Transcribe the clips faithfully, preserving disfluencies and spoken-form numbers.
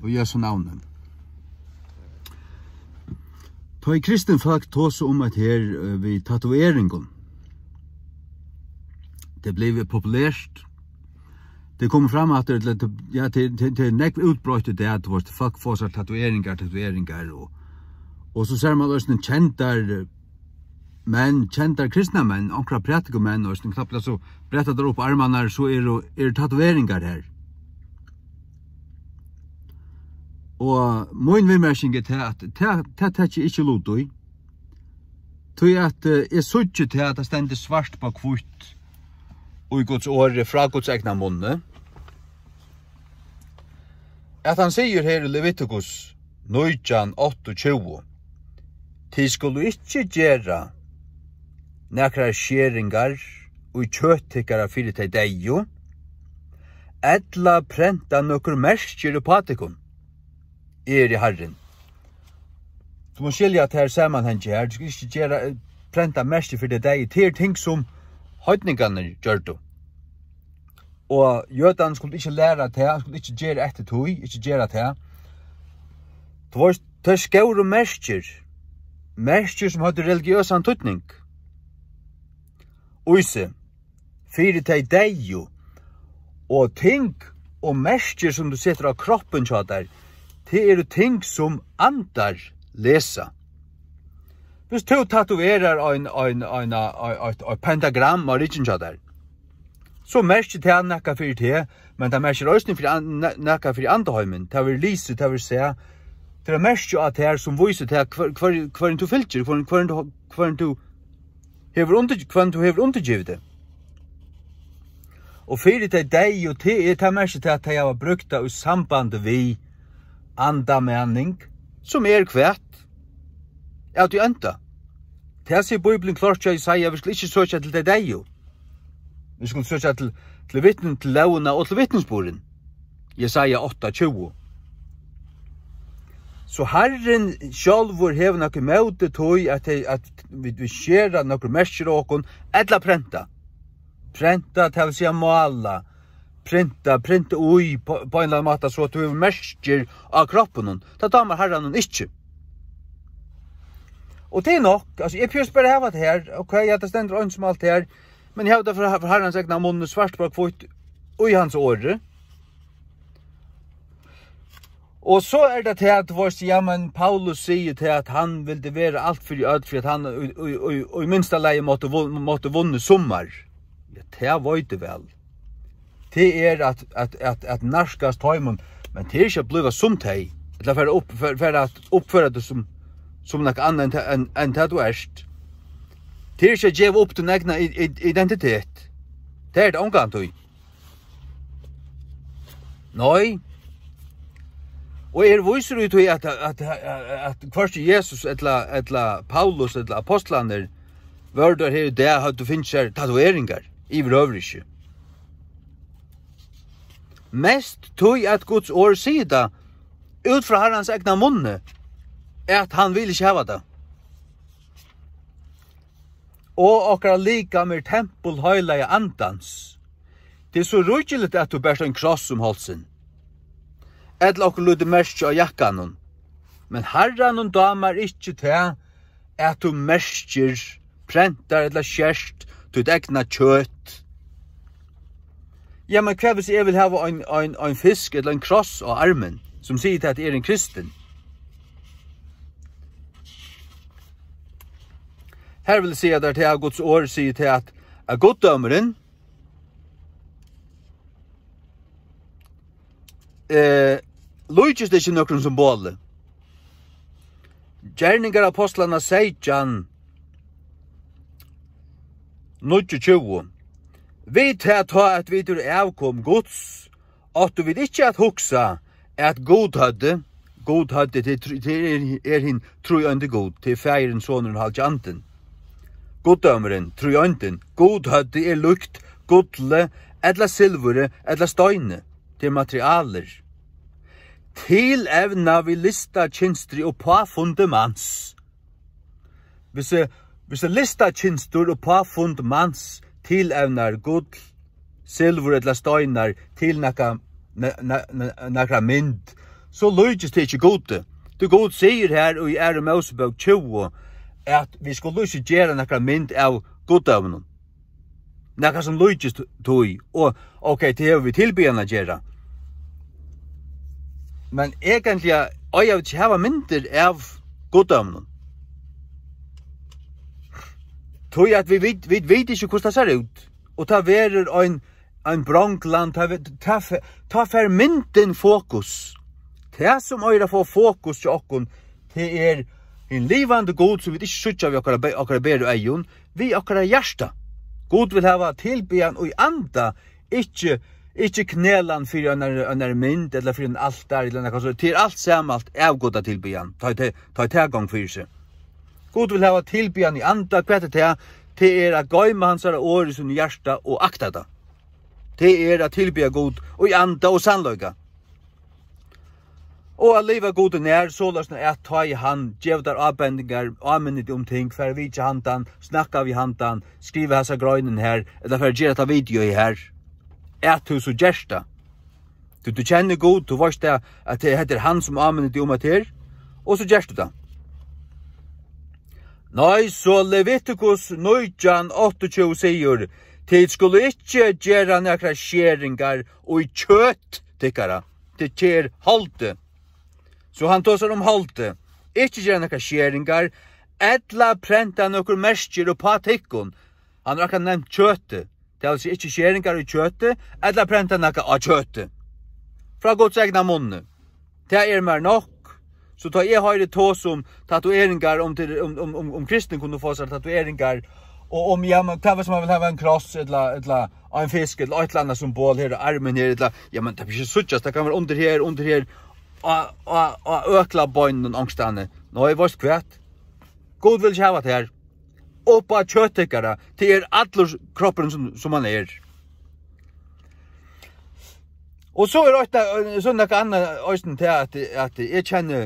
Og Jesu navni. Tá ið kristin fólk tosa um at her, eh, við tatoveringum, tað er blivið populært. Tað er komið fram at tað, ja, tað, tað, tað er nógv útbreitt í dag, at fólk fáa sær tatoveringar, tatoveringar, og, og so sær man eisini kendar, eh, menn, kendar kristnar menn, onkrar prædikumenn, og eisini knappliga so bretta teir upp armarnar, so eru, eru tatoveringar her. Og mín viðmerking er tað, at tað, tað taki eg ikki lut í. Tí at, eh, eg síggi tað, at tað stendur svart á hvítt í Guds orði frá Guds egna munni, at hann sigur her í Levitikus nítjan áttaogtjúgu: "Tit skulu ikki gera nakrar skeringar í kjøt tykkara fyri tey deyðu, ella prenta nøkur merkir uppá tykkum. Eg eri Harrin." Tú mást skilja, at tað er samanhangi her. Tú skal ikki gera, eh, prenta merkir fyri tey deyðu. Tað er ting, sum heidningarnir gjørdu. Og jødarnir skuldu ikki læra tað, skuldu ikki gera eftir tí, ikki gera tað. Tú veist, tey skóru merkir, merkir, sum høvdu religiøsan týdning í seg, fyri tey deyðu, og ting og merkir, sum tú setur á kroppin hjá tær, tað eru ting, sum andar lesa. Viss tú tatoverar ein, ein, ein, ein, eitt, eitt pentagram á ryggin hjá tær, so merkir tað nakað fyri teg, men tað merkir eisini fyri an-, na-, nakað fyri andaheimin. Tað verður lisið, tað verður sæð. Tað er eitt merki á tær, sum vísir tær, hvør, hvør, hvørjum tú fylgir, hvørjum, hvørjum tú, hvørjum tú hevur undir-, hvørjum tú hevur undirgivið teg. Og fyri tey deyðu, og tað er tað merki, tað tey hava brúkt tað í sambandi við andamaning, sum er hvat? At í enda. Tað sigur Bíblian klárt hjá Jesaja, vit skulu ikki søkja til tey deyðu. Vit skulu søkja til, til vitni, til lógina og til vitnisburðin. Jesaja átta tjúgu. So Harrin sjálvur hevur nakað ímóti tí, at tey, at vit, vit skera nøkur merkir á okkum, ella prenta. Prenta, tað vil siga mála. Prenta, prenta í, på, på ein eller annan máta, so at tú hevur merkir á kroppinum. Tað dámar Harranum ikki. Og tað er nokk, altso, eg prøvi bara at hava tað her, ok, ja, tað stendur eins og alt her, men eg havi tað frá, frá Harrans egna munni, svart á hvítt, í hans orði. Og so er tað tað, at, tú veist, ja, men Paulus sigur tað, at hann vildi vera alt fyri øll, fyri at hann í, í, í, í minsta lagi mátti vun-, mátti vunnið summar. Ja, tað veit eg væl. Tað er at, at, at, at nærkast teimum, men tað er ikki at blíva sum tey, ella fara upp, fara, fara at uppføra teg sum, sum nakað annað enn ta-, enn, enn tað tú ert. Tað er ikki at geva upp tín egna i-, i-, identitet. Tað er tað ongantíð. Nei. Og er vísur í tí, at, at, at, at hvørki Jesus ella, ella Paulus ella apostlarnir vóru teir her í dag, høvdu fingið sær tatoveringar, yvirhøvur ikki. Mest tí, at Guds orð sigur tað út frá Harrans egna munni, at hann vil ikki hava tað. Og okkara likam er tempul heilaga Andans. Tað er so ríkiligt, at tú bert ein kross um hálsin, ella okkurt lítið merki á jakkanum. Men Harranum dámar ikki tað, at tú merkir, prentar ella skert títt egna kjøt. Ja, men hvat hvis eg vil hava ein, ein, ein fisk ella ein kross á armin, sum sigur tað, at eg eri ein kristin? Her vil eg siga, at tað er Guds orð sigur tað, at, at guddómurin, eh, líkist ikki nøkrum symboli. Gerningar Ápostlanna seytjan, níggjuogtjúgu. Við tað, tá at vit eru avkom Guds, áttu vit ikki at hugsa, at Gud høvdi, Gud høvdi, tað er tr-, tað er, er hin tríeindi Gud, tað er Faðirin, Sonurin og Halgi Andin. Guddómurin, tríeindin, Gud høvdi er líkt gulli, ella silvuri, ella steini, tað er materialir. Tilevna við listakynstri og páfundi mans. Hvis, eh, hvis listakynstur og páfund mans tilevnar gull, silvur ella steinar til nakra, na-, na-, na-, nakra mynd, so líkist tað ikki Gudi. Tí Gud sigur her í Aðru Mósebók tjúgu, at vit skulu ikki gera nakra mynd av guddóminum. Nakað sum líkist tí. Og, ok, tað hevur við tilbiðjan at gera. Men eigentliga eiga vit ikki hava myndir av guddóminum. Tí at vit, vit, vit vita ikki, hvussu tað sær út. Og tað verður ein, ein bronglan, tá, tá, tá fær myndin fokus. Tað, sum eigur at fáa fokus hjá okkum, tað er hin livandi Gud, sum vit ikki síggja við okkara be-, okkara beru eygum, við okkara hjarta. Gud vil hava tilbiðjan í anda, ikki, ikki knælan fyri einari, einari mynd, ella fyri ein altar, ella nakað so. Tað er alt saman alt avgudatilbiðjan, tá ið tað, tá ið tað gongur fyri seg. Gud vil hava tilbiðjan í anda. Hvat er tað? Tað er at goyma hansara orð í sínum hjarta og akta tað. Tað er at tilbiðja Gud í anda og sannleika. Og at liva Gudi nær, soleiðis at tá ið hann gevur tær ábendingar, áminnir teg um ting, far at vitja handan, snakka við handan, skriva hasa greinin her, ella far at gera hetta video her, at tú so gert tað. Tú, tú kennir Gud, tú veitst tað, at tað, hetta er hann, sum áminnir teg um, at tað er, og so gert tú tað. Nei, so Levitikus nítjan áttaogtjúgu sigur: Tit skulu ikki gera nakrar skeringar í kjøt tykkara. Tað er holdið. So hann tosar um holdið. Ikki gera nakrar skeringar, ella prenta nøkur merkir uppá tykkum. Hann hevur akkurát nevnt kjøtið. Tað vil siga, ikki skeringar í kjøti, ella prenta nakað á kjøti. Frá Guds egna munni. Tað er mær nokk. So tá eg hoyri tos um tatoveringar, um til, um, um, um, um kristni kunnu fáa sær tatoveringar, og um, ja, men hvat hvis man vil hava ein kross, ella, ella ein fisk, ella eitt ella annað symbol her á armin her, ella, ja, men tað vil ikki síggjast, tað kann vera undir her, undir her, á, á, á øklabeinunum onkustaðni. Nei, veitst hvat? Gud vil ikki hava tað her. Upp á kjøt tykkara, tað er allur kroppurin sum, sum hann er. Og so er eitt, so er nakað annað eisini til, at, at eg kenni,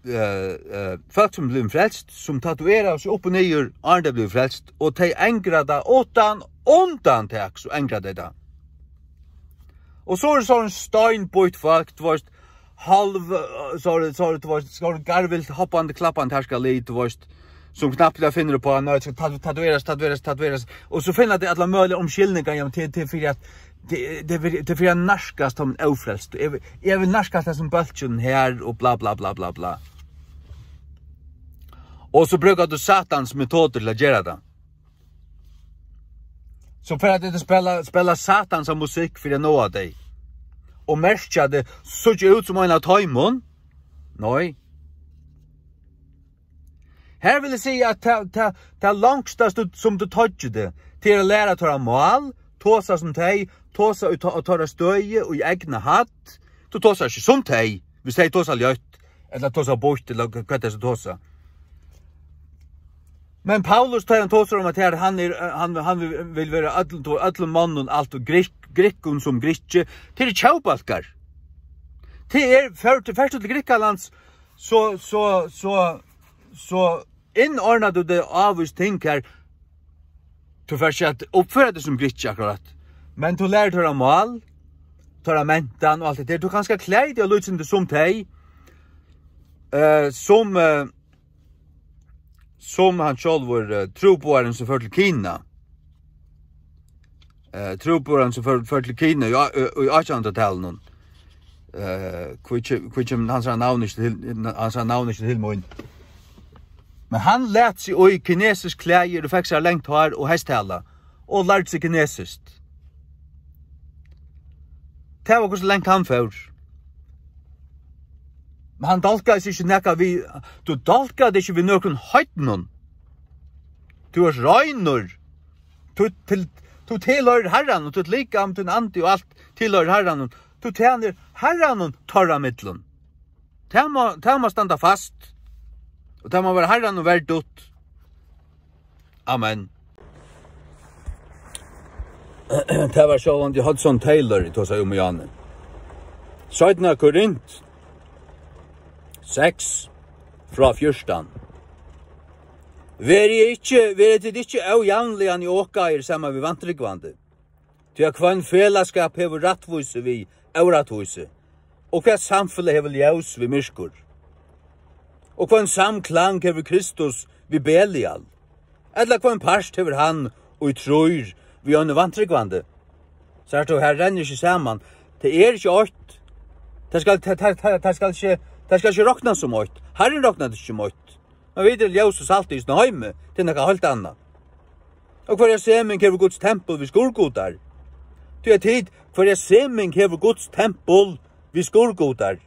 eh, eh, fólk, sum blivin frelst, sum tatovera seg upp og niður, áðrenn tey blivu frelst, og tey angra tað uttan undantak, so angra tey tað. Og so er so ein steinbýtt fólk, tú veitst, hálv, eh, sorry, sorry, tú veitst, sorry, garvilt, hoppandi, klappandi, her skal eg, tú veitst, sum knappliga finnur upp á, nei, skal tat-, tatoverast, tatoverast, tatoverast. Og so finna tey allar møguligar umskylningar, ja, men til, til fyri at, til, til fyri, til fyri at nærkast sum ein ófrelst. Eg vil, eg vil nærkast hesum bólkinum her, og bla, bla, bla, bla, bla. Og so brúkar tú Satans metodir til at gera tað. So fer at spæla, spæla Satans musikk fyri at náa tey. Og merkja teg, síggja út sum ein av teimum. Nei. Her vil eg siga, at tað, tað, tað longsta stu-, sum tú toyggir teg, til at læra teirra mál, tosa sum tey, tosa í to-, á teirra støði, í egna hædd. Tú tosar ikki sum tey, viss tey tosa ljótt, ella tosa býtt, ella hvat tey so tosa. Men Paulus, tá hann tosar um, at her, hann er, hann, hann vil, vil vera øllum, øllum monnum alt, og grikk-, grikkum sum grikki, til tjóðbólkar. Tað er, fer, fer til Grikkalands, so, so, so, so innordnar tú teg ávíst ting her. Tú fert ikki at uppføra teg sum grikki akkurát, men tú lærir teirra mál, teirra mentan og alt det der. Tú kanska klæðir teg lítið sum tey, eh, sum, eh, sum hann sjálvur, eh, trúboðarin sum fór til Kina. Eh, trúboðarin sum fór, fór til Kina í á-, í, í átjanhundraðtalinum. Eh, hví ke-, hví kemur hansara navn ikki til, hansara navn ikki til mín? Men hann læt seg í kinesisk klæðir og fekk sær langt hár og hesthala og lærdi seg kinesiskt. Tað var hvussu langt hann fór. Men hann dálkaði seg ikki nakað við, tú dálkar teg ikki við nøkrum heidnum. Tú ert reinur. Tú til, tú tilhoyrir Harranum, títt likam, tín andi og alt tilhoyrir Harranum. Tú tænir Harranum teirra millum. Tað má, tað má standa fast. Og tað má vera Harranum verdigt. Amen. Tað var sjálvandi Hudson Taylor, eg tosaði um í áðni. Seinna Korint seks, frá fjúrtan. Verið ikki, verið tit ikki ójavnliga njókaðir saman við vantrúgvandi. Tí at hvønn felagsskap hevur rættvísi við órættvísi, Og hvat samfelag hevur ljós við myrkur? Og hvønn samklang hevur Kristus við Belial? Ella hvønn part hevur hann, ið trýr við einum vantrúgvandi? Sært tú, her rennur ikki saman. Tað er ikki eitt. Tað skal, tað, tað, tað, tað skal ikki, tað skal ikki roknast sum eitt. Harrin roknar tað ikki sum eitt. Men vit eru ljós og salt í hesum heimi, tað er nakað heilt annað. Og hvørja seming hevur Guds tempul við skurðgudar? Tí at tit, hvørja seming hevur Guds tempul við skurðgudar?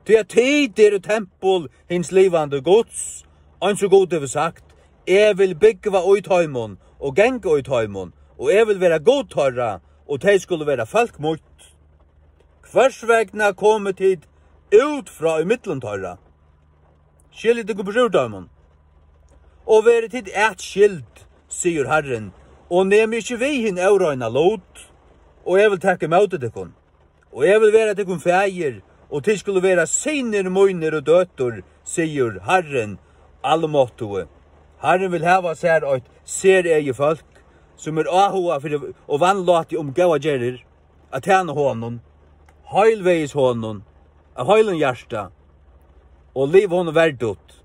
Tí at tit eru tempul hins livandi Guds, eins og Gud hevur sagt: Eg vil búgva í teimum og ganga í teimum, og eg vil vera Gud teirra, og tey skulu vera fólk mítt. Hvørs vegna komu tit út frá í millum teirra? Skilið tykkum burtur úr teimum. Og verið tit atskild, sigur Harrin, og nemið ikki við hin óreina lut, og eg vil taka ímóti tykkum. Og eg vil vera tykkum faðir, og tit skulu vera synir mínir og døtur, sigur Harrin Almáttugi. Harrin vil hava sær eitt seregið fólk, sum er áhugað fyri og vanlátið um góðar gerðir, at tæna honum, heilvegis honum, av heilum hjarta, og liva honum verdigt.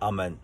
Amen.